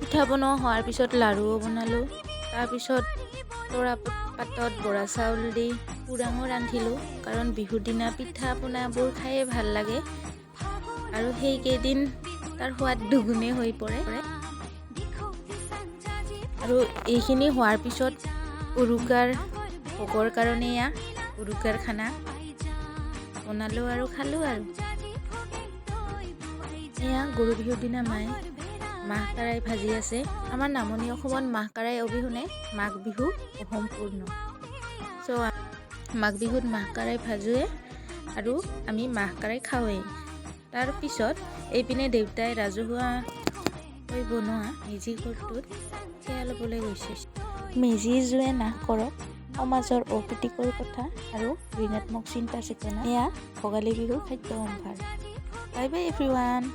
পিঠা বনোৱা হোৱাৰ পিছত লাড়ুও বনালোঁ। তাৰপিছত তৰা পাতত বৰা চাউল দি পুৰাঙো ৰান্ধিলোঁ, কাৰণ বিহুৰ দিনা পিঠা পনাবোৰ খায়ে ভাল লাগে আৰু সেইকেইদিন তাৰ সোৱাদ দুগুণেই হৈ পৰে। আৰু এইখিনি হোৱাৰ পিছত উৰুকাৰ ভোগৰ কাৰণে এয়া উৰুকাৰ খানা বনালোঁ আৰু খালোঁ। আৰু এয়া গৰু বিহুৰ দিনা মায়ে মাহ কৰাই ভাজি আছে। আমাৰ নামনি অসমত মাহ কৰাই অবিহনে মাঘ বিহু অসম্পূৰ্ণ। চ' মাঘ বিহুত মাহ কৰাই ভাজোৱে আৰু আমি মাহ কৰাই খাওঁৱেই। তাৰপিছত এইপিনে দেউতাই ৰাজহুৱাকৈ বনোৱা মেজি ঘৰটোত সেৱা ল'বলৈ গৈছে। মেজি জুয়ে নাশ কৰক সমাজৰ অপ্ৰীতিকৰ কথা আৰু ঋণাত্মক চিন্তা চেতনা। এয়া ভোগালী বিহুৰ খাদ্য সম্ভাৰ। Bye bye, everyone.